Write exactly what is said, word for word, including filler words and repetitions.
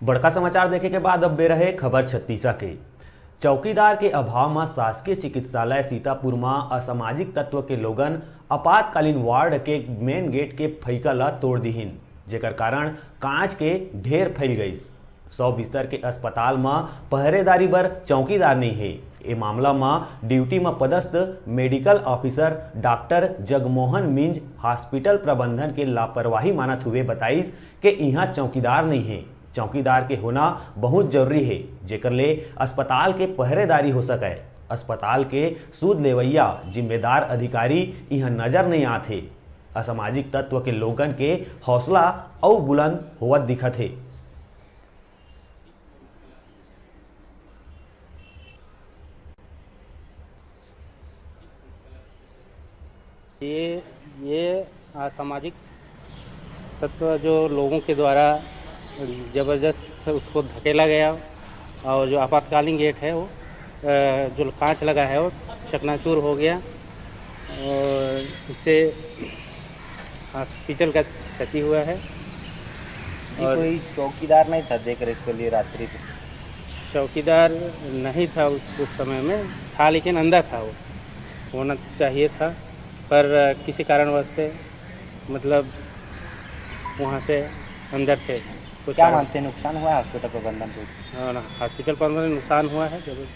बड़का समाचार देखे के बाद अब बेरा हे खबर छत्तीसा के। चौकीदार के अभाव म शासकीय चिकित्सालय सीतापुर म असामाजिक तत्व के लोगन आपातकालीन वार्ड के मेन गेट के फइका ल तोड़ दिहिन, जेकर कारण कांच के ढेर फैल गइस। सौ बिस्तर के अस्पताल म पहरेदारी बर चौकीदार नइ हे। ए मामला म ड्यूटी म पदस्थ मेडिकल ऑफिसर डॉक्टर जगमोहन मिंज हॉस्पिटल प्रबंधन के लापरवाही मानत हुए बताइस के इहां चौकीदार नइ हे। चौकीदार के होना बहुत जरूरी हे, जेकर ले अस्पताल के पहरेदारी हो सकय। अस्पताल के सूद लेवइया जिम्मेदार अधिकारी इहां नजर नइ आत हे। असामाजिक तत्व के लोगन के हौसला अउ बुलंद होवत दिखत हे। ये ये असामाजिक तत्व जो लोगों के द्वारा ज़बरदस्त उसको धकेला गया और जो आपातकालीन गेट है वो, अ, जो कांच लगा है वो चकनाचूर हो गया और इससे हॉस्पिटल का क्षति हुआ है। जी, और कोई चौकीदार नहीं था देख रेख के लिए रात्रि पे? चौकीदार नहीं था उस, उस समय में, था लेकिन अंदर था, वो होना चाहिए था, पर किसी कारणवश से मतलब वहाँ से अंदर थे। कुछ क्या कारण मानते हैं, नुकसान हुआ है हॉस्पिटल प्रबंधन को? हाँ, हॉस्पिटल प्रबंधन नुकसान हुआ है जरूर।